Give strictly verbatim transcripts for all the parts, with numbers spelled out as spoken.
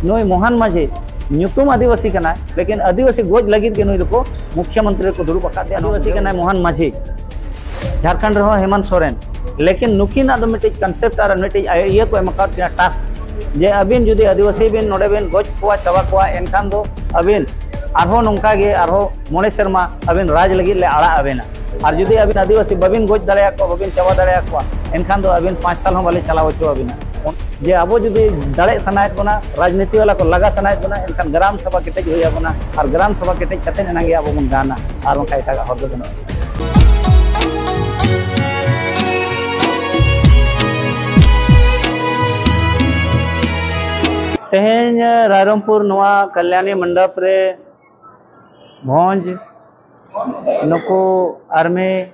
ᱱᱩᱭ ᱢᱳᱦᱚᱱ ᱢᱟᱹᱡᱷᱤ ᱧᱩᱛᱩᱢ ᱟᱹᱫᱤᱵᱟᱹᱥᱤ ᱠᱟᱱᱟᱭ, ᱞᱮᱠᱤᱱ ᱟᱹᱫᱤᱵᱟᱹᱥᱤ ᱜᱚᱡ ᱞᱟᱹᱜᱤᱫ ᱜᱮ ᱱᱩᱭ ᱫᱚᱠᱚ ᱢᱩᱠᱷᱭᱚ ᱢᱚᱱᱛᱨᱤ ᱨᱮᱠᱚ ᱫᱩᱲᱩᱵ ᱟᱠᱟᱫᱮᱭᱟ᱾ ᱟᱹᱫᱤᱵᱟᱹᱥᱤ ᱠᱟᱱᱟᱭ ᱢᱳᱦᱚᱱ ᱢᱟᱹᱡᱷᱤ, ᱡᱷᱟᱲᱠᱷᱚᱸᱰ ᱨᱮᱦᱚᱸ ᱦᱮᱢᱚᱱᱛ ᱥᱚᱨᱮᱱ, ᱞᱮᱠᱤᱱ ᱱᱩᱠᱤᱱᱟᱜ ᱫᱚ ᱢᱤᱫᱴᱤᱡ concept ᱟᱨ ᱢᱤᱫᱴᱤᱡ ᱤᱭᱟᱹ ᱠᱚ ᱮᱢ ᱟᱠᱟᱫ ᱠᱤᱱᱟ, task, ᱡᱮ ᱟᱹᱵᱤᱱ ᱡᱩᱫᱤ ᱟᱹᱫᱤᱵᱟᱹᱥᱤ ᱵᱤᱱ ᱱᱚᱰᱮ ᱵᱤᱱ ᱜᱚᱡ ᱠᱚᱣᱟ, ᱪᱟᱵᱟ ᱠᱚᱣᱟ, ᱮᱱᱠᱷᱟᱱ ᱫᱚ ᱟᱹᱵᱤᱱ ᱟᱨᱦᱚᱸ ᱱᱚᱝᱠᱟ ᱜᱮ ᱟᱨᱦᱚᱸ ᱢᱚᱬᱮ ᱥᱮᱨᱢᱟ ᱟᱹᱵᱤᱱ ᱨᱟᱡᱽ ᱞᱟᱹᱜᱤᱫ ᱞᱮ ᱟᱲᱟᱜ ᱟᱵᱮᱱᱟ᱾ ᱟᱨ ᱡᱩᱫᱤ ᱟᱹᱵᱤᱱ ᱟᱹᱫᱤᱵᱟᱹᱥᱤ ᱵᱟᱹᱵᱤᱱ ᱜᱚᱡ ᱫᱟᱲᱮᱭᱟᱠᱚᱣᱟ, ᱵᱟᱹᱵᱤᱱ ᱪᱟᱵᱟ ᱫᱟᱲᱮᱭᱟᱠᱚᱣᱟ, ᱮᱱᱠᱷᱟᱱ ᱫᱚ ᱟᱹᱵᱤᱱ ᱯᱟᱸᱪ ᱥᱟᱞ ᱦᱚᱸ ᱵᱟᱞᱮ ᱪᱟᱞᱟᱣ ᱦᱚᱪᱚ ᱟᱹᱵᱤᱱᱟ᱾ ᱡᱮ ᱟᱵᱚ ᱡᱩᱫᱤ ᱫᱟᱲᱮᱜ ᱥᱟᱱᱟᱭᱮᱫ ᱵᱚᱱᱟ, ᱨᱟᱡᱽᱱᱤᱛᱤ ᱵᱟᱞᱟ ᱠᱚ ᱞᱟᱜᱟ ᱥᱟᱱᱟᱭᱮᱫ ᱵᱚᱱᱟ, ᱮᱱᱠᱷᱟᱱ ᱜᱨᱟᱢ ᱥᱚᱵᱷᱟ ᱠᱮᱴᱮᱡ ᱦᱩᱭ ᱟᱵᱚᱱᱟ᱾ ᱟᱨ ᱜᱨᱟᱢ ᱥᱚᱵᱷᱟ ᱠᱮᱴᱮᱡ ᱠᱟᱛᱮ ᱮᱱᱟᱝ ᱜᱮ ᱟᱵᱚ ᱵᱚᱱ ᱜᱟᱱᱟ, ᱟᱨ ᱵᱟᱝᱠᱷᱟᱱ ᱮᱴᱟᱜᱟᱜ ᱦᱚᱨ ᱫᱚ ᱵᱟᱹᱱᱩᱜᱼᱟ᱾ ᱛᱮᱦᱮᱧ ᱨᱟᱭᱨᱚᱝᱯᱩᱨ ᱱᱚᱣᱟ ᱠᱟᱞᱭᱟᱱᱤ ᱢᱚᱱᱰᱚᱯ ᱨᱮ ᱵᱷᱚᱸᱡᱽ, ᱱᱩᱠᱩ ᱟᱨᱢᱤ,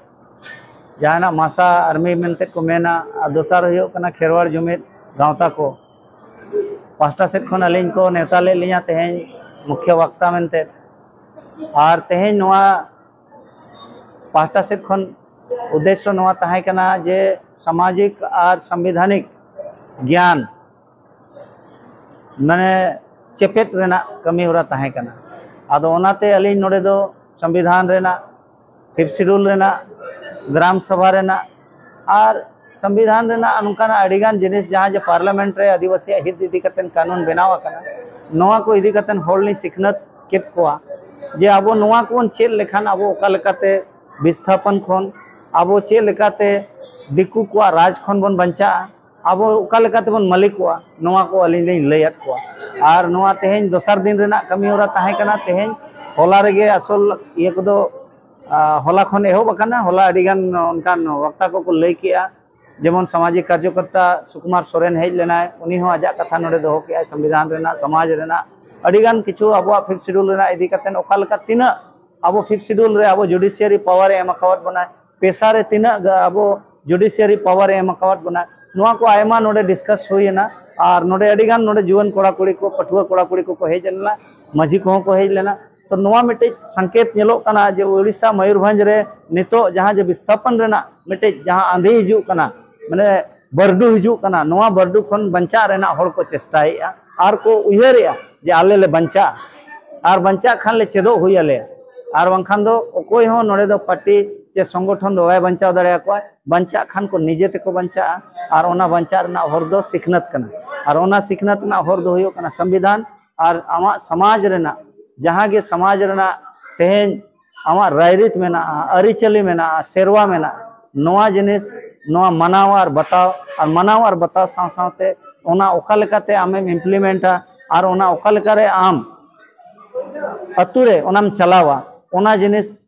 ᱡᱟᱦᱟᱱᱟᱜ ᱢᱟᱥᱟ ᱟᱨᱢᱤ ᱢᱮᱱᱛᱮ ᱠᱚ ᱢᱮᱱᱟ, ᱟᱨ ᱫᱚᱥᱟᱨ ᱦᱩᱭᱩᱜ ᱠᱟᱱᱟ ᱠᱷᱮᱨᱣᱟᱲ ᱡᱩᱢᱤᱫ ᱜᱟᱶᱛᱟ ᱠᱚ ᱯᱟᱦᱴᱟ ᱥᱮᱫ ᱠᱷᱚᱱ ᱟᱹᱞᱤᱧ ᱠᱚ ᱱᱮᱣᱛᱟ ᱞᱮᱫ ᱞᱤᱧᱟ ᱛᱮᱦᱮᱧ ᱢᱩᱠᱷᱭᱟᱹ ᱵᱚᱠᱛᱟ ᱢᱮᱱᱛᱮ᱾ ᱟᱨ ᱛᱮᱦᱮᱧ ᱱᱚᱣᱟ ᱯᱟᱦᱴᱟ ᱥᱮᱫ ᱠᱷᱚᱱ ᱩᱫᱽᱫᱮᱥᱥᱚ ᱱᱚᱣᱟ ᱛᱟᱦᱮᱸ ᱠᱟᱱᱟ ᱡᱮ ᱥᱟᱢᱟᱡᱤᱠ ᱟᱨ ᱥᱟᱝᱵᱤᱫᱷᱟᱱᱤᱠ ᱜᱮᱭᱟᱱ ᱢᱟᱱᱮ ᱪᱮᱯᱮᱫ ᱨᱮᱱᱟᱜ ᱠᱟᱹᱢᱤ ᱦᱚᱨᱟ ᱛᱟᱦᱮᱸ ᱠᱟᱱᱟ᱾ ᱟᱫᱚ ᱚᱱᱟᱛᱮ ᱟᱹᱞᱤᱧ ᱱᱚᱰᱮ ᱫᱚ ᱥᱚᱝᱵᱤᱫᱷᱟᱱ ᱨᱮᱱᱟᱜ, ᱯᱷᱤᱯᱛᱷ ᱥᱤᱰᱩᱞ ᱨᱮᱱᱟᱜ, ᱜᱨᱟᱢ ᱥᱚᱵᱷᱟ ᱨᱮᱱᱟᱜ ᱟᱨ ᱥᱚᱝᱵᱤᱫᱷᱟᱱ ᱨᱮᱱᱟᱜ ᱱᱚᱝᱠᱟᱱᱟᱜ ᱟᱹᱰᱤᱜᱟᱱ ᱡᱤᱱᱤᱥ ᱡᱟᱦᱟᱸ ᱡᱮ ᱯᱟᱨᱞᱟᱢᱮᱱᱴ ᱨᱮ ᱟᱹᱫᱤᱵᱟᱹᱥᱤᱭᱟᱜ ᱦᱤᱛ ᱤᱫᱤ ᱠᱟᱛᱮ ᱠᱟᱹᱱᱩᱱ ᱵᱮᱱᱟᱣ ᱟᱠᱟᱱᱟ, ᱱᱚᱣᱟ ᱠᱚ ᱤᱫᱤ ᱠᱟᱛᱮ ᱦᱚᱲ ᱞᱤᱧ ᱥᱤᱠᱷᱱᱟᱹᱛ ᱠᱮᱫ ᱠᱚᱣᱟ ᱡᱮ ᱟᱵᱚ ᱱᱚᱣᱟ ᱠᱚᱵᱚᱱ ᱪᱮᱫ ᱞᱮᱠᱷᱟᱱ ᱟᱵᱚ ᱚᱠᱟ ᱞᱮᱠᱟᱛᱮ ᱵᱤᱥᱛᱷᱟᱯᱚᱱ ᱠᱷᱚᱱ ᱟᱵᱚ ᱪᱮᱫ ᱞᱮᱠᱟᱛᱮ ᱫᱤᱠᱩ ᱠᱚᱣᱟᱜ ᱨᱟᱡᱽ ᱠᱷᱚᱱ ᱵᱚᱱ ᱵᱟᱧᱪᱟᱜᱼᱟ, ᱟᱵᱚ ᱚᱠᱟ ᱞᱮᱠᱟ ᱛᱮᱵᱚᱱ ᱢᱟᱹᱞᱤᱠᱚᱜᱼᱟ, ᱱᱚᱣᱟ ᱠᱚ ᱟᱹᱞᱤᱧ ᱞᱤᱧ ᱞᱟᱹᱭᱟᱫ ᱠᱚᱣᱟ᱾ ᱟᱨ ᱱᱚᱣᱟ ᱛᱮᱦᱮᱧ ᱫᱚᱥᱟᱨ ᱫᱤᱱ ᱨᱮᱱᱟᱜ ᱠᱟᱹᱢᱤ ᱦᱚᱨᱟ ᱛᱟᱦᱮᱸ ᱠᱟᱱᱟ᱾ ᱛᱮᱦᱮᱧ ᱦᱚᱞᱟ ᱨᱮᱜᱮ ᱟᱥᱚᱞ ᱤᱭᱟᱹ ᱠᱚᱫᱚ, ᱟ, ᱦᱚᱞᱟ ᱠᱷᱚᱱ ᱮᱦᱚᱵ ᱟᱠᱟᱱᱟ᱾ ᱦᱚᱞᱟ ᱟᱹᱰᱤᱜᱟᱱ ᱚᱱᱠᱟᱱ ᱵᱚᱠᱛᱟ ᱠᱚᱠᱚ ᱞᱟᱹᱭ ᱠᱮᱜᱼᱟ, ᱡᱮᱢᱚᱱ ᱥᱟᱢᱟᱡᱤᱠ ᱠᱟᱨᱡᱚᱠᱚᱨᱛᱟ ᱥᱩᱠᱩᱢᱟᱨ ᱥᱚᱨᱮᱱ ᱦᱮᱡ ᱞᱮᱱᱟᱭ, ᱩᱱᱤ ᱦᱚᱸ ᱟᱡᱟᱜ ᱠᱟᱛᱷᱟ ᱱᱚᱰᱮ ᱫᱚᱦᱚ ᱠᱮᱜᱼᱟᱭ, ᱥᱚᱝᱵᱤᱫᱷᱟᱱ ᱨᱮᱱᱟᱜ, ᱥᱚᱢᱟᱡᱽ ᱨᱮᱱᱟᱜ ᱟᱹᱰᱤᱜᱟᱱ ᱠᱤᱪᱷᱩ ᱟᱵᱚᱣᱟᱜ ᱯᱷᱤᱯᱛᱷ ᱥᱤᱰᱩᱞ ᱨᱮᱱᱟᱜ ᱤᱫᱤ ᱠᱟᱛᱮ ᱚᱠᱟ ᱞᱮᱠᱟ ᱛᱤᱱᱟᱹᱜ ᱟᱵᱚ ᱯᱷᱤᱯᱛᱷ ᱥᱤᱰᱩᱞ ᱨᱮ ᱟᱵᱚ ᱡᱩᱰᱤᱥᱤᱭᱟᱨᱤ ᱯᱟᱣᱟᱨ ᱮ ᱮᱢ ᱟᱠᱟᱣᱟᱫ ᱵᱚᱱᱟ, ᱯᱮᱥᱟ ᱨᱮ ᱛᱤᱱᱟᱹᱜ ᱜᱟ-, ᱟᱵᱚ ᱡᱩᱰᱤᱥᱤᱭᱟᱨᱤ ᱯᱟᱣᱟᱨ ᱮ ᱮᱢ ᱟᱠᱟᱣᱟᱫ ᱵᱚᱱᱟ, ᱱᱚᱣᱟ ᱠᱚ ᱟᱭᱢᱟ ᱱᱚᱰᱮ ᱰᱤᱥᱠᱟᱥ ᱦᱩᱭᱮᱱᱟ᱾ ᱟᱨ ᱱᱚᱰᱮ ᱟᱹᱰᱤ ᱜᱟᱱ ᱱᱚᱰᱮ ᱡᱩᱣᱟᱹᱱ ᱠᱚᱲᱟ ᱠᱩᱲᱤ ᱠᱚ, ᱯᱟᱹᱴᱷᱩᱣᱟᱹ ᱠᱚᱲᱟ ᱠᱩᱲᱤ ᱠᱚᱠᱚ ᱦᱮᱡ ᱞᱮᱱᱟ, ᱢᱟᱹᱡᱷᱤ ᱠᱚᱦᱚᱸ ᱠᱚ ᱦᱮᱡ ᱞᱮᱱᱟ᱾ ᱛᱚ ᱱᱚᱣᱟ ᱢᱤᱫᱴᱤᱡ ᱥᱚᱝᱠᱮᱛ ᱧᱮᱞᱚᱜ ᱠᱟᱱᱟ ᱡᱮ ᱩᱲᱤᱥᱥᱟ ᱢᱚᱭᱩᱨᱵᱷᱚᱸᱡᱽ ᱨᱮ ᱱᱤᱛᱚᱜ ᱡᱟᱦᱟᱸ ᱡᱮ ᱵᱤᱥᱛᱷᱟᱯᱚᱱ ᱨᱮᱱᱟᱜ ᱢᱤᱫᱴᱤᱡ ᱡᱟᱦᱟᱸ ᱟᱸᱫᱷᱤ ᱦᱤᱡᱩᱜ ᱠᱟᱱᱟ, ᱢᱟᱱᱮ ᱵᱟᱹᱨᱰᱩ ᱦᱤᱡᱩᱜ ᱠᱟᱱᱟ, ᱱᱚᱣᱟ ᱵᱟᱹᱨᱰᱩ ᱠᱷᱚᱱ ᱵᱟᱧᱪᱟᱜ ᱨᱮᱱᱟᱜ ᱦᱚᱲ ᱠᱚ ᱪᱮᱥᱴᱟᱭᱮᱫᱼᱟ᱾ ᱟᱨ ᱠᱚ ᱩᱭᱦᱟᱹᱨᱮᱜᱼᱟ ᱡᱮ ᱟᱞᱮ ᱞᱮ ᱵᱟᱧᱪᱟᱜᱼᱟ, ᱟᱨ ᱵᱟᱧᱪᱟᱜ ᱠᱷᱟᱱ ᱞᱮ ᱪᱮᱫᱚᱜ ᱦᱩᱭ ᱟᱞᱮᱭᱟ, ᱟᱨ ᱵᱟᱝᱠᱷᱟᱱ ᱫᱚ ᱚᱠᱚᱭ ᱦᱚᱸ ᱱᱚᱰᱮ ᱫᱚ ᱯᱟᱨᱴᱤ ᱪᱮ ᱥᱚᱝᱜᱚᱴᱷᱚᱱ ᱫᱚ ᱵᱟᱭ ᱵᱟᱧᱪᱟᱣ ᱫᱟᱲᱮᱭᱟᱠᱚᱣᱟ᱾ ᱵᱟᱧᱪᱟᱜ ᱠᱷᱟᱱ ᱠᱚ ᱱᱤᱡᱮ ᱛᱮᱠᱚ ᱵᱟᱧᱪᱟᱜᱼᱟ, ᱟᱨ ᱚᱱᱟ ᱵᱟᱧᱪᱟᱜ ᱨᱮᱱᱟᱜ ᱦᱚᱨ ᱫᱚ ᱥᱤᱠᱷᱱᱟᱹᱛ ᱠᱟᱱᱟ, ᱟᱨ ᱚᱱᱟ ᱥᱤᱠᱷᱱᱟᱹᱛ ᱨᱮᱱᱟᱜ ᱦᱚᱨ ᱫᱚ ᱦᱩᱭᱩᱜ ᱠᱟᱱᱟ ᱥᱚᱝᱵᱤᱫᱷᱟᱱ᱾ ᱟᱨ ᱟᱢᱟᱜ ᱥᱚᱢᱟᱡᱽ ᱨᱮᱱᱟᱜ ᱡᱟᱦᱟᱸ ᱜᱮ ᱥᱚᱢᱟᱡᱽ ᱨᱮᱱᱟᱜ ᱛᱮᱦᱮᱧ ᱟᱢᱟᱜ ᱨᱟᱭᱨᱤᱛ ᱢᱮᱱᱟᱜᱼᱟ, ᱟᱹᱨᱤᱪᱟᱹᱞᱤ ᱢᱮᱱᱟᱜᱼᱟ, ᱥᱮᱨᱣᱟ ᱢᱮᱱᱟᱜᱼᱟ, ᱱᱚᱣᱟ ᱡᱤᱱᱤᱥ, ᱱᱚᱣᱟ ᱢᱟᱱᱟᱣ ᱟᱨ ᱵᱟᱛᱟᱣ, ᱟᱨ ᱢᱟᱱᱟᱣ ᱟᱨ ᱵᱟᱛᱟᱣ ᱥᱟᱶ ᱥᱟᱶᱛᱮ ᱚᱱᱟ ᱚᱠᱟ ᱞᱮᱠᱟᱛᱮ ᱟᱢᱮᱢ ᱤᱢᱯᱞᱤᱢᱮᱱᱴᱟ, ᱟᱨ ᱚᱱᱟ ᱚᱠᱟ ᱞᱮᱠᱟᱨᱮ ᱟᱢ ᱟᱹᱛᱩ ᱨᱮ ᱚᱱᱟᱢ ᱪᱟᱞᱟᱣᱟ, ᱚᱱᱟ ᱡᱤᱱᱤᱥ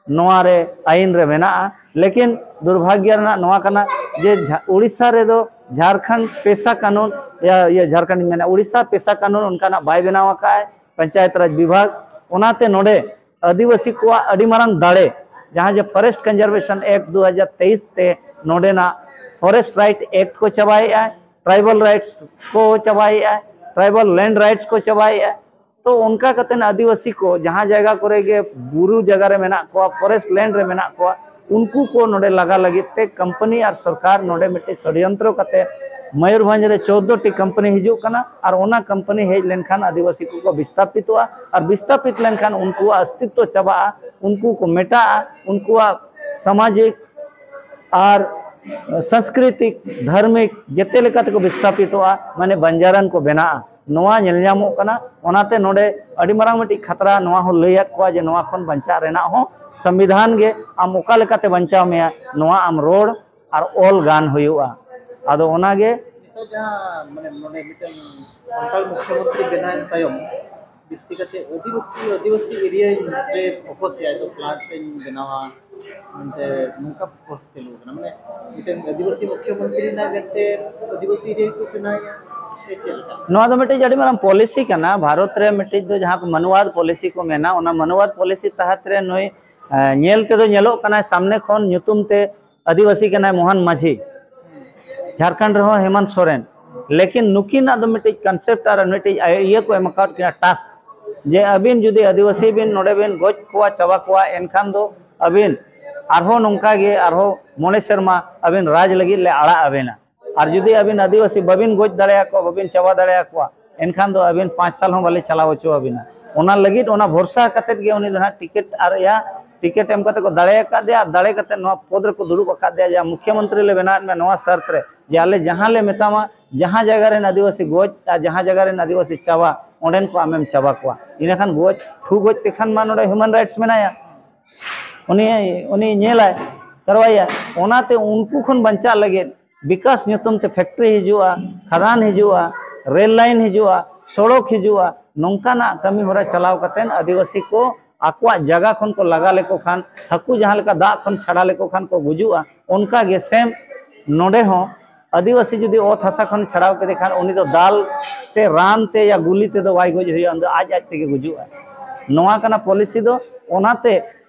ᱱᱚᱣᱟ ᱨᱮ ᱟᱭᱤᱱ ᱨᱮ ᱢᱮᱱᱟᱜᱼᱟ᱾ ᱞᱮᱠᱤᱱ ᱫᱩᱨᱵᱷᱟᱜᱽᱭᱚ ᱨᱮᱱᱟᱜ ᱱᱚᱣᱟ ᱠᱟᱱᱟ ᱡᱮ ᱡᱷᱟ-, ᱩᱲᱤᱥᱥᱟ ᱨᱮᱫᱚ ᱡᱷᱟᱨᱠᱷᱚᱸᱰ ᱯᱮᱥᱟ ᱠᱟᱹᱱᱩᱱ, ᱤᱭᱟᱹ, ᱤᱭᱟᱹ, ᱡᱷᱟᱨᱠᱷᱚᱸᱰ ᱤᱧ ᱢᱮᱱᱟ, ᱩᱲᱤᱥᱥᱟ ᱯᱮᱥᱟ ᱠᱟᱹᱱᱩᱱ ᱚᱱᱠᱟᱱᱟᱜ ᱵᱟᱭ ᱵᱮᱱᱟᱣ ᱟᱠᱟᱫᱼᱟᱭ ᱯᱚᱧᱪᱟᱭᱮᱛ ᱨᱟᱡᱽ ᱵᱤᱵᱷᱟᱜᱽ᱾ ᱚᱱᱟᱛᱮ ᱱᱚᱰᱮ ᱟᱹᱫᱤᱵᱟᱹᱥᱤ ᱠᱚᱣᱟᱜ ᱟᱹᱰᱤ ᱢᱟᱨᱟᱝ ᱫᱟᱲᱮ, ᱡᱟᱦᱟᱸ ᱡᱮ Forest Conservation Act ᱫᱩ ᱦᱟᱡᱟᱨ ᱛᱮᱭᱤᱥ ᱛᱮ ᱱᱚᱰᱮᱱᱟᱜ forest right act ᱠᱚ ᱪᱟᱵᱟᱭᱮᱫᱼᱟ, tribal rights ᱠᱚ ᱪᱟᱵᱟᱭᱮᱫᱼᱟ, tribal land rights ᱠᱚ ᱪᱟᱵᱟᱭᱮᱫᱼᱟ᱾ ᱛᱚ ᱚᱱᱠᱟ ᱠᱟᱛᱮ ᱟᱹᱫᱤᱵᱟᱹᱥᱤ ᱠᱚ ᱡᱟᱦᱟᱸ ᱡᱟᱭᱜᱟ ᱠᱚᱨᱮ ᱜᱮ ᱵᱩᱨᱩ ᱡᱟᱭᱜᱟ ᱨᱮ ᱢᱮᱱᱟᱜ ᱠᱚᱣᱟ, forest land ᱨᱮ ᱢᱮᱱᱟᱜ ᱠᱚᱣᱟ, ᱩᱱᱠᱩ ᱠᱚ ᱱᱚᱰᱮ ᱞᱟᱜᱟ ᱞᱟᱹᱜᱤᱫ ᱛᱮ ᱠᱳᱢᱯᱟᱱᱤ ᱟᱨ ᱥᱚᱨᱠᱟᱨ ᱱᱚᱰᱮ ᱢᱤᱫᱴᱮᱡ ᱥᱚᱲᱭᱚᱱᱛᱨᱚ ᱠᱟᱛᱮ ᱢᱚᱭᱩᱨᱵᱷᱚᱸᱡᱽ ᱨᱮ ᱪᱳᱫᱽᱫᱳ ᱴᱤ ᱠᱳᱢᱯᱟᱱᱤ ᱦᱤᱡᱩᱜ ᱠᱟᱱᱟ, ᱟᱨ ᱚᱱᱟ ᱠᱳᱢᱯᱟᱱᱤ ᱦᱮᱡ ᱞᱮᱱᱠᱷᱟᱱ ᱟᱹᱫᱤᱵᱟᱹᱥᱤ ᱠᱚᱠᱚ ᱵᱤᱥᱛᱟᱯᱤᱛᱚᱜᱼᱟ, ᱟᱨ ᱵᱤᱥᱛᱟᱯᱤᱛ ᱞᱮᱱᱠᱷᱟᱱ ᱩᱱᱠᱩᱣᱟᱜ ᱚᱥᱛᱤᱛᱛᱚ ᱪᱟᱵᱟᱜᱼᱟ, ᱩᱱᱠᱩ ᱠᱚ ᱢᱮᱴᱟᱜᱼᱟ, ᱩᱱᱠᱩᱣᱟᱜ ᱥᱟᱢᱟᱡᱤᱠ ᱟᱨ ᱥᱟᱝᱥᱠᱨᱤᱛᱤᱠ, ᱫᱷᱟᱨᱢᱤᱠ ᱡᱮᱛᱮ ᱞᱮᱠᱟ ᱛᱮᱠᱚ ᱵᱤᱥᱛᱟᱯᱤᱛᱚᱜᱼᱟ, ᱢᱟᱱᱮ ᱵᱟᱧᱡᱟᱨᱟᱱ ᱠᱚ ᱵᱮᱱᱟᱜᱼᱟ᱾ ᱱᱚᱣᱟ ᱧᱮᱞ ᱧᱟᱢᱚᱜ ᱠᱟᱱᱟ᱾ ᱚᱱᱟᱛᱮ ᱱᱚᱰᱮ ᱟᱹᱰᱤ ᱢᱟᱨᱟᱝ ᱢᱤᱫᱴᱤᱡ ᱠᱷᱟᱛᱨᱟ ᱱᱚᱣᱟ ᱦᱚᱸ ᱞᱟᱹᱭᱟᱫ ᱠᱚᱣᱟ ᱡᱮ ᱱᱚᱣᱟ ᱠᱷᱚᱱ ᱵᱟᱧᱪᱟᱜ ᱨᱮᱱᱟᱜ ᱦᱚᱸ ᱥᱚᱝᱵᱤᱫᱷᱟᱱ ᱜᱮ ᱟᱢ ᱚᱠᱟ ᱞᱮᱠᱟᱛᱮ ᱵᱟᱧᱪᱟᱣ ᱢᱮᱭᱟ, ᱱᱚᱣᱟ ᱟᱢ ᱨᱚᱲ ᱟᱨ ᱚᱞ ᱜᱟᱱ ᱦᱩᱭᱩᱜᱼᱟ᱾ ᱟᱫᱚ ᱚᱱᱟᱜᱮ ᱱᱤᱛᱚᱜ ᱡᱟᱦᱟᱸ ᱢᱟᱱᱮ ᱱᱚᱰᱮ ᱢᱤᱫᱴᱮᱱ ᱥᱟᱱᱛᱟᱲ ᱢᱩᱠᱷᱭᱚᱢᱚᱱᱛᱨᱤ ᱵᱮᱱᱟᱣᱮᱱ ᱛᱟᱭᱚᱢ ᱵᱤᱥᱛᱤ ᱠᱟᱛᱮ ᱟᱹᱫᱤᱵᱟᱹᱥᱤ, ᱟᱹᱫᱤᱵᱟᱹᱥᱤ area ᱨᱮ focus ᱮᱫᱟᱭ, ᱛᱚ plant ᱤᱧ ᱵᱮᱱᱟᱣᱟ ᱢᱮᱱᱛᱮ ᱱᱚᱝᱠᱟ focus ᱪᱟᱹᱞᱩ ᱟᱠᱟᱱᱟ᱾ ᱢᱟᱱᱮ ᱢᱤᱫᱴᱮᱱ ᱟᱹᱫᱤᱵᱟᱹᱥᱤ ᱢᱩᱠᱷᱭᱚᱢᱚᱱᱛᱨᱤ ᱨᱮᱱᱟᱜ ᱢᱮᱱᱛᱮ ᱟᱹᱫᱤᱵᱟᱹᱥᱤ area ᱠᱚ ᱵᱮᱱᱟᱣᱮᱫᱼᱟ ᱥᱮ ᱪᱮᱫ ᱞᱮᱠᱟ? ᱱᱚᱣᱟ ᱫᱚ ᱢᱤᱫᱴᱤᱡ ᱟᱹᱰᱤ ᱢᱟᱨᱟᱝ policy ᱠᱟᱱᱟ᱾ ᱵᱷᱟᱨᱚᱛ ᱨᱮ ᱢᱤᱫᱴᱤᱡ ᱫᱚ ᱡᱟᱦᱟᱸ ᱠᱚ ᱢᱟᱱᱣᱟᱫ policy ᱠᱚ ᱢᱮᱱᱟ, ᱚᱱᱟ ᱢᱟᱱᱣᱟᱫ policy ᱛᱟᱦᱟᱛ ᱨᱮ ᱱᱩᱭ, ᱮ, ᱧᱮᱞ ᱛᱮᱫᱚ ᱧᱮᱞᱚᱜ ᱠᱟᱱᱟᱭ ᱥᱟᱢᱱᱮ ᱠᱷᱚᱱ ᱧᱩᱛᱩᱢ ᱛᱮ ᱟᱹᱫᱤᱵᱟᱹᱥᱤ ᱠᱟᱱᱟᱭ ᱢᱳᱦᱚᱱ ᱢᱟᱹᱡᱷᱤ, ᱡᱷᱟᱲᱠᱷᱚᱸᱰ ᱨᱮᱦᱚᱸ ᱦᱮᱢᱟᱱᱛ ᱥᱚᱨᱮᱱ, ᱞᱮᱠᱤᱱ ᱱᱩᱠᱤᱱᱟᱜ ᱫᱚ ᱢᱤᱫᱴᱤᱡ concept ᱟᱨ ᱢᱤᱫᱴᱤᱡ ᱤᱭᱟᱹ ᱠᱚ ᱮᱢ ᱟᱠᱟᱫ ᱠᱤᱱᱟ, task, ᱡᱮ ᱟᱹᱵᱤᱱ ᱡᱩᱫᱤ ᱟᱹᱫᱤᱵᱟᱹᱥᱤ ᱵᱤᱱ ᱱᱚᱰᱮ ᱵᱤᱱ ᱜᱚᱡ ᱠᱚᱣᱟ, ᱪᱟᱵᱟ ᱠᱚᱣᱟ, ᱮᱱᱠᱷᱟᱱ ᱫᱚ ᱟᱹᱵᱤᱱ ᱟᱨᱦᱚᱸ ᱱᱚᱝᱠᱟ ᱜᱮ ᱟᱨᱦᱚᱸ ᱢᱚᱬᱮ ᱥᱮᱨᱢᱟ ᱟᱹᱵᱤᱱ ᱨᱟᱡᱽ ᱞᱟᱹᱜᱤᱫ ᱞᱮ ᱟᱲᱟᱜ ᱟᱵᱮᱱᱟ᱾ ᱟᱨ ᱡᱩᱫᱤ ᱟᱹᱵᱤᱱ ᱟᱹᱫᱤᱵᱟᱹᱥᱤ ᱵᱟᱹᱵᱤᱱ ᱜᱚᱡ ᱫᱟᱲᱮᱭᱟᱠᱚᱣᱟ, ᱵᱟᱹᱵᱤᱱ ᱪᱟᱵᱟ ᱫᱟᱲᱮᱭᱟᱠᱚᱣᱟ, ᱮᱱᱠᱷᱟᱱ ᱫᱚ ᱟᱹᱵᱤᱱ ᱯᱟᱸᱪ ᱥᱟᱞ ᱦᱚᱸ ᱵᱟᱞᱮ ᱪᱟᱞᱟᱣ ᱦᱚᱪᱚ ᱟᱹᱵᱤᱱᱟ᱾ ᱚᱱᱟ ᱞᱟᱹᱜᱤᱫ ᱚᱱᱟ ᱵᱷᱚᱨᱥᱟ ᱠᱟᱛᱮᱫ ᱜᱮ ᱩᱱᱤ ᱫᱚ ᱦᱟᱸᱜ ᱴᱤᱠᱤᱴ ᱟᱨ ᱭᱟ ᱴᱤᱠᱤᱴ ᱮᱢ ᱠᱟᱛᱮ ᱠᱚ ᱫᱟᱲᱮ ᱟᱠᱟᱫᱮᱭᱟ, ᱟᱨ ᱫᱟᱲᱮ ᱠᱟᱛᱮ ᱱᱚᱣᱟ ᱯᱚᱫᱽ ᱨᱮᱠᱚ ᱫᱩᱲᱩᱵ ᱟᱠᱟᱫᱮᱭᱟ, ᱡᱟ ᱢᱩᱠᱷᱭᱟᱹ ᱢᱚᱱᱛᱨᱤ ᱞᱮ ᱵᱮᱱᱟᱣᱮᱫ ᱢᱮᱭᱟ ᱱᱚᱣᱟ ᱥᱟᱨᱛ ᱨᱮ, ᱡᱮ ᱟᱞᱮ ᱡᱟᱦᱟᱸ ᱞᱮ ᱢᱮᱛᱟᱢᱟ, ᱡᱟᱦᱟᱸ ᱡᱟᱭᱜᱟ ᱨᱮᱱ ᱟᱹᱫᱤᱵᱟᱹᱥᱤ ᱜᱚᱡ ᱟᱨ ᱡᱟᱦᱟᱸ ᱡᱟᱭᱜᱟ ᱨᱮᱱ ᱟᱹᱫᱤᱵᱟᱹᱥᱤ ᱪᱟᱵᱟ, ᱚᱸᱰᱮᱱ ᱠᱚ ᱟᱢᱮᱢ ᱪᱟᱵᱟ ᱠᱚᱣᱟ᱾ ᱤᱱᱟᱹᱠᱷᱟᱱ ᱜᱚᱡ, ᱴᱷᱩ ᱜᱚᱡ ᱛᱮᱠᱷᱟᱱ ᱢᱟ ᱱᱚᱰᱮ human rights ᱢᱮᱱᱟᱭᱟ, ᱩᱱᱤ, ᱩᱱᱤ ᱧᱮᱞᱟᱭ, ᱠᱟᱨᱣᱟᱭᱟ᱾ ᱚᱱᱟᱛᱮ ᱩᱱᱠᱩ ᱠᱷᱚᱱ ᱵᱟᱧᱪᱟᱜ ᱞᱟᱹᱜᱤᱫ ᱵᱤᱠᱟᱥ ᱧᱩᱛᱩᱢ ᱛᱮ factory ᱦᱤᱡᱩᱜᱼᱟ, ᱠᱷᱟᱫᱟᱱ ᱦᱤᱡᱩᱜᱼᱟ, ᱨᱮᱞ ᱞᱟᱭᱤᱱ ᱦᱤᱡᱩᱜᱼᱟ, ᱥᱚᱲᱚᱠ ᱦᱤᱡᱩᱜᱼᱟ, ᱱᱚᱝᱠᱟᱱᱟᱜ ᱠᱟᱹᱢᱤ ᱦᱚᱨᱟ ᱪᱟᱞᱟᱣ ᱠᱟᱛᱮ ᱟᱹᱫᱤᱵᱟᱹᱥᱤ ᱠᱚ ᱟᱠᱚᱣᱟᱜ ᱡᱟᱭᱜᱟ ᱠᱷᱚᱱ ᱠᱚ ᱞᱟᱜᱟ ᱞᱮᱠᱚ ᱠᱷᱟᱱ, ᱦᱟᱹᱠᱩ ᱡᱟᱦᱟᱸ ᱞᱮᱠᱟ ᱫᱟᱜ ᱠᱷᱚᱱ ᱪᱷᱟᱰᱟ ᱞᱮᱠᱚ ᱠᱷᱟᱱ ᱠᱚ ᱜᱩᱡᱩᱜᱼᱟ, ᱚᱱᱠᱟ ᱜᱮ ᱥᱮᱢ ᱱᱚᱰᱮ ᱦᱚᱸ ᱟᱹᱫᱤᱵᱟᱹᱥᱤ ᱡᱩᱫᱤ ᱚᱛ ᱦᱟᱥᱟ ᱠᱷᱚᱱ ᱪᱷᱟᱰᱟᱣ ᱠᱮᱫᱮ ᱠᱷᱟᱱ, ᱩᱱᱤ ᱫᱚ ᱫᱟᱞ ᱛᱮ, ᱨᱟᱱ ᱛᱮ ᱭᱟ ᱜᱩᱞᱤ ᱛᱮᱫᱚ ᱵᱟᱭ ᱜᱚᱡ ᱦᱩᱭᱩᱜᱼᱟ, ᱩᱱᱤ ᱫᱚ ᱟᱡ ᱟᱡ ᱛᱮᱜᱮ ᱜᱩᱡᱩᱜᱼᱟ᱾ ᱱᱚᱣᱟ ᱠᱟᱱᱟ ᱯᱚᱞᱤᱥᱤ ᱫᱚ᱾ ᱚᱱᱟᱛᱮ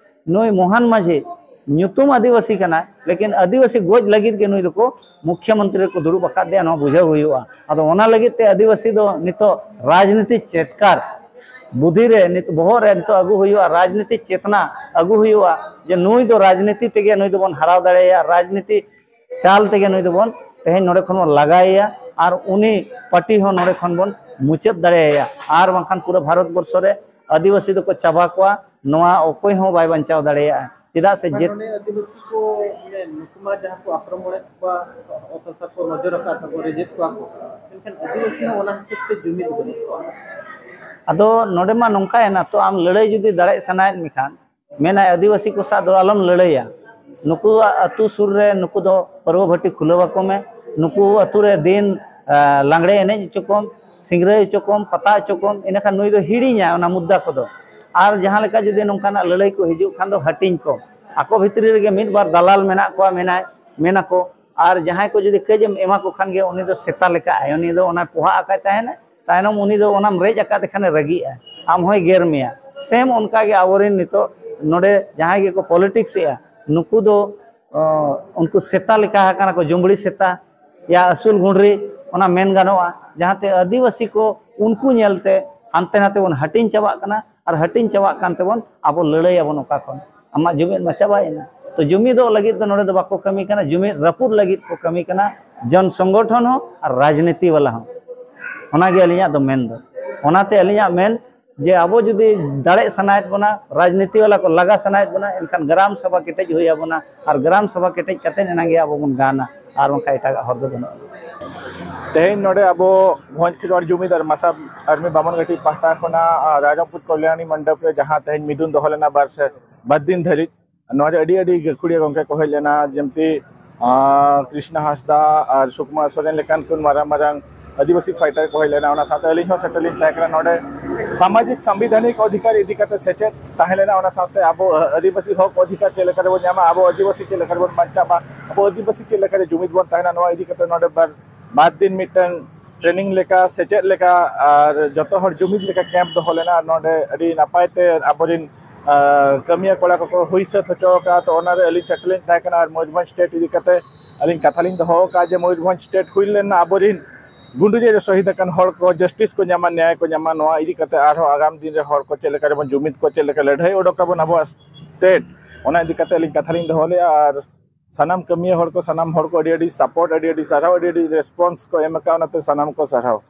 ᱱᱩᱭ ᱢᱳᱦᱚᱱ ᱢᱟᱹᱡᱷᱤ ᱧᱩᱛᱩᱢ ᱟᱹᱫᱤᱵᱟᱹᱥᱤ ᱠᱟᱱᱟᱭ, ᱞᱮᱠᱤᱱ ᱟᱹᱫᱤᱵᱟᱹᱥᱤ ᱜᱚᱡ ᱞᱟᱹᱜᱤᱫ ᱜᱮ ᱱᱩᱭ ᱫᱚᱠᱚ ᱢᱩᱠᱷᱭᱟᱹ ᱢᱚᱱᱛᱨᱤ ᱨᱮᱠᱚ ᱫᱩᱲᱩᱵ ᱟᱠᱟᱫᱮᱭᱟ, ᱱᱚᱣᱟ ᱵᱩᱡᱷᱟᱹᱣ ᱦᱩᱭᱩᱜᱼᱟ᱾ ᱟᱫᱚ ᱚᱱᱟ ᱞᱟᱹᱜᱤᱫ ᱛᱮ ᱟᱹᱫᱤᱵᱟᱹᱥᱤ ᱫᱚ ᱱᱤᱛᱚᱜ ᱨᱟᱡᱽᱱᱤᱛᱤ ᱪᱮᱛᱠᱟᱨ ᱵᱩᱫᱷᱤ ᱨᱮ, ᱱᱤᱛ ᱵᱚᱦᱚᱜ ᱨᱮ ᱱᱤᱛᱚᱜ ᱟᱹᱜᱩ ᱦᱩᱭᱩᱜᱼᱟ, ᱨᱟᱡᱽᱱᱤᱛᱤ ᱪᱮᱛᱱᱟ ᱟᱹᱜᱩ ᱦᱩᱭᱩᱜᱼᱟ, ᱡᱮ ᱱᱩᱭ ᱫᱚ ᱨᱟᱡᱽᱱᱤᱛᱤ ᱛᱮᱜᱮ ᱱᱩᱭ ᱫᱚᱵᱚᱱ ᱦᱟᱨᱟᱣ ᱫᱟᱲᱮᱭᱟᱭᱟ, ᱨᱟᱡᱽᱱᱤᱛᱤ ᱪᱟᱞ ᱛᱮᱜᱮ ᱱᱩᱭ ᱫᱚᱵᱚᱱ ᱛᱮᱦᱮᱧ ᱱᱚᱰᱮ ᱠᱷᱚᱱ ᱵᱚᱱ ᱞᱟᱜᱟᱭᱮᱭᱟ, ᱟᱨ ᱩᱱᱤ ᱯᱟᱨᱴᱤ ᱦᱚᱸ ᱱᱚᱰᱮ ᱠᱷᱚᱱ ᱵᱚᱱ ᱢᱩᱪᱟᱹᱫ ᱫᱟᱲᱮᱭᱟᱭᱟ, ᱟᱨ ᱵᱟᱝᱠᱷᱟᱱ ᱯᱩᱨᱟᱹ ᱵᱷᱟᱨᱚᱛ ᱵᱚᱨᱥᱚ ᱨᱮ ᱟᱹᱫᱤᱵᱟᱹᱥᱤ ᱫᱚᱠᱚ ᱪᱟᱵᱟ ᱠᱚᱣᱟ, ᱱᱚᱣᱟ ᱚᱠᱚᱭ ᱦᱚᱸ ᱵᱟᱭ ᱵᱟᱧᱪᱟᱣ ᱫᱟᱲᱮᱭᱟᱜᱼᱟ᱾ ᱪᱮᱫᱟᱜ ᱥᱮ ᱡᱮ ᱱᱚᱰᱮ ᱟᱹᱫᱤᱵᱟᱹᱥᱤ ᱠᱚ, ᱢᱟᱱᱮ, ᱱᱩᱠᱩ ᱢᱟ ᱡᱟᱦᱟᱸ ᱠᱚ ᱟᱠᱨᱚᱢᱚᱬᱮᱫ ᱠᱚᱣᱟ, ᱚᱛ ᱦᱟᱥᱟ ᱠᱚ ᱱᱚᱡᱚᱨ ᱟᱠᱟᱫ ᱛᱟᱠᱚ, ᱨᱮᱡᱮᱫ ᱠᱚᱣᱟ ᱠᱚ, ᱢᱮᱱᱠᱷᱟᱱ ᱟᱹᱫᱤᱵᱟᱹᱥᱤ ᱦᱚᱸ ᱚᱱᱟ ᱦᱤᱥᱟᱹᱵ ᱛᱮ ᱡᱩᱢᱤᱫ ᱵᱟᱹᱱᱩᱜ ᱠᱚᱣᱟ᱾ ᱟᱫᱚ ᱱᱚᱰᱮ ᱢᱟ ᱱᱚᱝᱠᱟᱭᱮᱱᱟ, ᱛᱚ ᱟᱢ ᱞᱟᱹᱲᱦᱟᱹᱭ ᱡᱩᱫᱤ ᱫᱟᱲᱮᱜ ᱥᱟᱱᱟᱭᱮᱫ ᱢᱮᱠᱷᱟᱱ, ᱢᱮᱱᱟᱭ ᱟᱹᱫᱤᱵᱟᱹᱥᱤ ᱠᱚ ᱥᱟᱶ ᱫᱚ ᱟᱞᱚᱢ ᱞᱟᱹᱲᱦᱟᱹᱭᱟ᱾ ᱱᱩᱠᱩᱣᱟᱜ ᱟᱹᱛᱩ ᱥᱩᱨ ᱨᱮ ᱱᱩᱠᱩ ᱫᱚ ᱯᱟᱹᱨᱣᱟᱹ ᱵᱷᱟᱹᱴᱤ ᱠᱷᱩᱞᱟᱹᱣ ᱟᱠᱚ ᱢᱮ᱾ ᱱᱩᱠᱩ ᱟᱹᱛᱩ ᱨᱮ ᱫᱤᱱ, ᱟ, ᱞᱟᱜᱽᱲᱮ ᱮᱱᱮᱡ ᱦᱚᱪᱚ ᱠᱚᱢ, ᱥᱤᱝᱨᱟᱹᱭ ᱦᱚᱪᱚ ᱠᱚᱢ, ᱯᱟᱛᱟ ᱦᱚᱪᱚ ᱠᱚᱢ, ᱤᱱᱟᱹᱠᱷᱟᱱ ᱱᱩᱭ ᱫᱚ ᱦᱤᱲᱤᱧᱟ ᱚᱱᱟ ᱢᱩᱫᱽᱫᱟ ᱠᱚᱫᱚ᱾ ᱟᱨ ᱡᱟᱦᱟᱸ ᱞᱮᱠᱟ ᱡᱩᱫᱤ ᱱᱚᱝᱠᱟᱱᱟᱜ ᱞᱟᱹᱲᱦᱟᱹᱭ ᱠᱚ ᱦᱤᱡᱩᱜ ᱠᱷᱟᱱ ᱫᱚ ᱦᱟᱹᱴᱤᱧ ᱠᱚ᱾ ᱟᱠᱚ ᱵᱷᱤᱛᱨᱤ ᱨᱮᱜᱮ ᱢᱤᱫ ᱵᱟᱨ ᱫᱟᱞᱟᱞ ᱢᱮᱱᱟᱜ ᱠᱚᱣᱟ, ᱢᱮᱱᱟᱭ, ᱢᱮᱱᱟᱠᱚ᱾ ᱟᱨ ᱡᱟᱦᱟᱸᱭ ᱠᱚ ᱡᱩᱫᱤ ᱠᱟᱹᱡ ᱮᱢ ᱮᱢᱟ ᱠᱚ ᱠᱷᱟᱱ ᱜᱮ ᱩᱱᱤ ᱫᱚ ᱥᱮᱛᱟ ᱞᱮᱠᱟᱜᱼᱟᱭ, ᱩᱱᱤ ᱫᱚ ᱚᱱᱟ ᱯᱚᱦᱟ ᱟᱠᱟᱭ ᱛᱟᱦᱮᱱᱟ, ᱛᱟᱭᱱᱚᱢ ᱩᱱᱤ ᱫᱚ ᱚᱱᱟᱢ ᱨᱮᱡ ᱟᱠᱟᱫ ᱠᱷᱟᱱᱮ ᱨᱟᱹᱜᱤᱜᱼᱟ, ᱟᱢ ᱦᱚᱸᱭ ᱜᱮᱨ ᱢᱮᱭᱟ᱾ ᱥᱮᱢ ᱚᱱᱠᱟ ᱜᱮ ᱟᱵᱚᱨᱮᱱ ᱱᱤᱛᱚᱜ ᱱᱚᱰᱮ ᱡᱟᱦᱟᱸᱭ ᱜᱮᱠᱚ ᱯᱚᱞᱤᱴᱤᱠᱥ ᱮᱜᱼᱟ, ᱱᱩᱠᱩ ᱫᱚ, ᱚ, ᱩᱱᱠᱩ ᱥᱮᱛᱟ ᱞᱮᱠᱟ ᱟᱠᱟᱱᱟ ᱠᱚ, ᱡᱩᱢᱵᱽᱲᱤ ᱥᱮᱛᱟ, ᱭᱟ ᱟᱹᱥᱩᱞ ᱜᱩᱸᱰᱨᱤ, ᱚᱱᱟ ᱢᱮᱱ ᱜᱟᱱᱚᱜᱼᱟ᱾ ᱡᱟᱦᱟᱸᱛᱮ ᱟᱹᱫᱤᱵᱟᱹᱥᱤ ᱠᱚ ᱩᱱᱠᱩ ᱧᱮᱞᱛᱮ ᱦᱟᱱᱛᱮ ᱱᱟᱛᱮ ᱵᱚᱱ ᱦᱟᱹᱴᱤᱧ ᱪᱟᱵᱟᱜ ᱠᱟᱱᱟ, ᱟᱨ ᱦᱟᱹᱴᱤᱧ ᱪᱟᱵᱟᱜ ᱠᱟᱱ ᱛᱮᱵᱚᱱ ᱟᱵᱚ ᱞᱟᱹᱲᱦᱟᱹᱭ ᱟᱵᱚᱱ ᱚᱠᱟ ᱠᱷᱚᱱ? ᱟᱢᱟᱜ ᱡᱩᱢᱤᱫ ᱢᱟ ᱪᱟᱵᱟᱭᱮᱱᱟ᱾ ᱛᱚ ᱡᱩᱢᱤᱫᱚᱜ ᱞᱟᱹᱜᱤᱫ ᱫᱚ ᱱᱚᱰᱮ ᱫᱚ ᱵᱟᱠᱚ ᱠᱟᱹᱢᱤ ᱠᱟᱱᱟ, ᱡᱩᱢᱤᱫ ᱨᱟᱹᱯᱩᱫ ᱞᱟᱹᱜᱤᱫ ᱠᱚ ᱠᱟᱹᱢᱤ ᱠᱟᱱᱟ, ᱡᱚᱱ ᱥᱚᱝᱜᱚᱴᱷᱚᱱ ᱦᱚᱸ ᱟᱨ ᱨᱟᱡᱽᱱᱤᱛᱤ ᱵᱟᱞᱟ ᱦᱚᱸ᱾ ᱚᱱᱟᱜᱮ ᱟᱹᱞᱤᱧᱟᱜ ᱫᱚ ᱢᱮᱱ ᱫᱚ᱾ ᱚᱱᱟᱛᱮ ᱟᱹᱞᱤᱧᱟᱜ ᱢᱮᱱ ᱡᱮ ᱟᱵᱚ ᱡᱩᱫᱤ ᱫᱟᱲᱮᱜ ᱥᱟᱱᱟᱭᱮᱫ ᱵᱚᱱᱟ, ᱨᱟᱡᱽᱱᱤᱛᱤ ᱵᱟᱞᱟ ᱠᱚ ᱞᱟᱜᱟ ᱥᱟᱱᱟᱭᱮᱫ ᱵᱚᱱᱟ, ᱮᱱᱠᱷᱟᱱ ᱜᱨᱟᱢ ᱥᱚᱵᱷᱟ ᱠᱮᱴᱮᱡ ᱦᱩᱭ ᱟᱵᱚᱱᱟ᱾ ᱟᱨ ᱜᱨᱟᱢ ᱥᱚᱵᱷᱟ ᱠᱮᱴᱮᱡ ᱠᱟᱛᱮ ᱮᱱᱟᱝ ᱜᱮ ᱟᱵᱚ ᱵᱚᱱ ᱜᱟᱱᱟ, ᱟᱨ ᱵᱟᱝᱠᱷᱟᱱ ᱮᱴᱟᱜᱟᱜ ᱦᱚᱨ ᱫᱚ ᱵᱟᱹᱱᱩᱜᱼᱟ᱾ ᱛᱮᱦᱮᱧ ᱱᱚᱰᱮ ᱟᱵᱚ ᱵᱷᱚᱸᱡᱽ ᱠᱷᱮᱨᱣᱟᱲ ᱡᱩᱢᱤᱫ ᱟᱨ ᱢᱟᱥᱟ ᱟᱨᱢᱤ ᱵᱟᱢᱚᱱ ᱜᱷᱟᱹᱴᱤ ᱯᱟᱦᱴᱟ ᱠᱷᱚᱱᱟᱜ, ᱟᱨ, ᱨᱟᱭᱨᱚᱝᱯᱩᱨ ᱠᱚᱞᱭᱟᱱᱤ ᱢᱚᱱᱰᱚᱯ ᱨᱮ ᱡᱟᱦᱟᱸ ᱛᱮᱦᱮᱧ ᱢᱤᱫᱩᱱ ᱫᱚᱦᱚ ᱞᱮᱱᱟ ᱵᱟᱨ ᱥᱮ ᱵᱟᱨ ᱫᱤᱱ ᱫᱷᱟᱹᱨᱤᱡ, ᱱᱚᱣᱟ ᱨᱮ ᱟᱹᱰᱤ ᱟᱹᱰᱤ ᱜᱟᱹᱠᱷᱩᱲᱤᱭᱟᱹ ᱜᱚᱢᱠᱮ ᱠᱚ ᱦᱮᱡ ᱞᱮᱱᱟ, ᱡᱮᱢᱛᱤ, ᱟᱨ, ᱠᱨᱤᱥᱱᱟ ᱦᱟᱸᱥᱫᱟ ᱟᱨ ᱥᱩᱠᱩᱢᱟᱨ ᱥᱚᱨᱮᱱ ᱞᱮᱠᱟᱱ ᱠᱚ ᱢᱟᱨᱟᱝ ᱢᱟᱨᱟᱝ ᱟᱹᱫᱤᱵᱟᱹᱥᱤ ᱯᱷᱟᱭᱴᱟᱨ ᱠᱚ ᱦᱮᱡ ᱞᱮᱱᱟ᱾ ᱚᱱᱟ ᱥᱟᱶᱛᱮ ᱟᱹᱞᱤᱧ ᱦᱚᱸ ᱥᱮᱴᱮᱨ ᱞᱤᱧ ᱛᱟᱦᱮᱸ ᱠᱟᱱᱟ᱾ ᱱᱚᱰᱮ ᱥᱟᱢᱟᱡᱤᱠ ᱥᱟᱢᱵᱤᱫᱷᱟᱱᱤᱠ ᱚᱫᱷᱤᱠᱟᱨ ᱤᱫᱤ ᱠᱟᱛᱮ ᱥᱮᱪᱮᱫ ᱛᱟᱦᱮᱸ ᱞᱮᱱᱟ᱾ ᱚᱱᱟ ᱥᱟᱶᱛᱮ ᱟᱵᱚ ᱟᱹᱫᱤᱵᱟᱹᱥᱤ ᱦᱚᱠ ᱚᱫᱷᱤᱠᱟᱨ ᱪᱮᱫ ᱞᱮᱠᱟ ᱨᱮᱵᱚᱱ ᱧᱟᱢᱟ, ᱟᱵᱚ ᱟᱹᱫᱤᱵᱟᱹᱥᱤ ᱪᱮᱫ ᱞᱮᱠᱟ ᱨᱮᱵᱚᱱ ᱵᱟᱧᱪᱟᱜᱼᱟ, ᱟᱵᱚ ᱟᱹᱫᱤᱵᱟᱹᱥᱤ ᱪᱮᱫ ᱞᱮᱠᱟ ᱨᱮ ᱡᱩᱢᱤᱫ ᱵᱚᱱ ᱛᱟᱦᱮᱱᱟ, ᱱᱚᱣᱟ ᱤᱫᱤ ᱠᱟᱛᱮ ᱱᱚᱰᱮ ᱵᱟᱨ ᱵᱟᱨ ᱫᱤᱱ ᱢᱤᱫᱴᱟᱝ ᱴᱨᱮᱱᱤᱝ ᱞᱮᱠᱟ, ᱥᱮᱪᱮᱫ ᱞᱮᱠᱟ, ᱟᱨ ᱡᱚᱛᱚ ᱦᱚᱲ ᱡᱩᱢᱤᱫ ᱞᱮᱠᱟ ᱠᱮᱢᱯ ᱫᱚᱦᱚ ᱞᱮᱱᱟ᱾ ᱟᱨ ᱱᱚᱰᱮ ᱟᱹᱰᱤ ᱱᱟᱯᱟᱭ ᱛᱮ ᱟᱵᱚᱨᱤᱱ, ᱟᱨ, ᱠᱟᱹᱢᱤᱭᱟᱹ ᱠᱚᱲᱟ ᱠᱚᱠᱚ ᱦᱩᱭ ᱥᱟᱹᱛ ᱦᱚᱪᱚ ᱟᱠᱟᱫᱼᱟ᱾ ᱛᱚ, ᱚᱱᱟᱨᱮ ᱟᱹᱞᱤᱧ ᱥᱮᱴᱮᱨ ᱞᱤᱧ ᱛᱟᱦᱮᱸ ᱠᱟᱱᱟ᱾ ᱟᱨ ᱢᱚᱭᱩᱨᱵᱷᱚᱸᱡᱽ ᱥᱴᱮᱴ ᱤᱫᱤ ᱠᱟᱛᱮ ᱟᱹᱞᱤᱧ ᱠᱟᱛᱷᱟ ᱞᱤᱧ ᱫᱚᱦᱚ ᱟᱠᱟᱫᱼᱟ ᱡᱮ ᱢᱚᱭᱩᱨᱵᱷᱚᱸᱡᱽ ᱥᱴᱮᱴ ᱦᱩᱭ ᱞᱮᱱᱟ ᱟᱵᱚᱨᱤᱱ ᱜᱩᱸᱰᱩᱨᱤ ᱨᱮ ᱥᱚᱦᱤᱫ ᱟᱠᱟᱱ ᱦᱚᱲ ᱠᱚ ᱡᱟᱥᱴᱤᱥ ᱠᱚ ᱧᱟᱢᱟ, ᱱᱮᱭᱟᱭ ᱠᱚ ᱧᱟᱢᱟ᱾ ᱱᱚᱣᱟ ᱤᱫᱤ ᱠᱟᱛᱮ ᱟᱨᱦᱚᱸ ᱟᱜᱟᱢ ᱫᱤᱱ ᱨᱮ ᱦᱚᱲ ᱠᱚ ᱪᱮᱫ ᱞᱮᱠᱟ ᱨᱮᱵᱚᱱ ᱡᱩᱢᱤᱫ ᱠᱚ, ᱪᱮᱫ ᱞᱮᱠᱟ ᱞᱟᱹᱲᱦᱟᱹᱭ ᱚᱰᱚᱠ ᱟᱵᱚᱱ ᱟᱵᱚᱣᱟᱜ ᱥᱴᱮᱴ, ᱚᱱᱟ ᱤᱫᱤ ᱠᱟᱛᱮ ᱟᱹᱞᱤᱧ ᱠᱟᱛᱷᱟ ᱞᱤᱧ ᱫᱚᱦᱚ ᱞᱮᱫᱼᱟ᱾ ᱟᱨ ᱥᱟᱱᱟᱢ ᱠᱟᱹᱢᱤᱭᱟᱹ ᱦᱚᱲ ᱠᱚ, ᱥᱟᱱᱟᱢ ᱦᱚᱲ ᱠᱚ ᱟᱹᱰᱤ ᱟᱹᱰᱤ ᱥᱟᱯᱳᱨᱴ, ᱟᱹᱰᱤ ᱟᱹᱰᱤ ᱥᱟᱨᱦᱟᱣ, ᱟᱹᱰᱤ ᱟᱹᱰᱤ ᱨᱮᱥᱯᱚᱱᱥ ᱠᱚ ᱮᱢ ᱟᱠᱟᱫᱼᱟ, ᱚᱱᱟᱛᱮ ᱥᱟᱱᱟᱢ ᱠᱚ ᱥᱟᱨᱦᱟᱣ᱾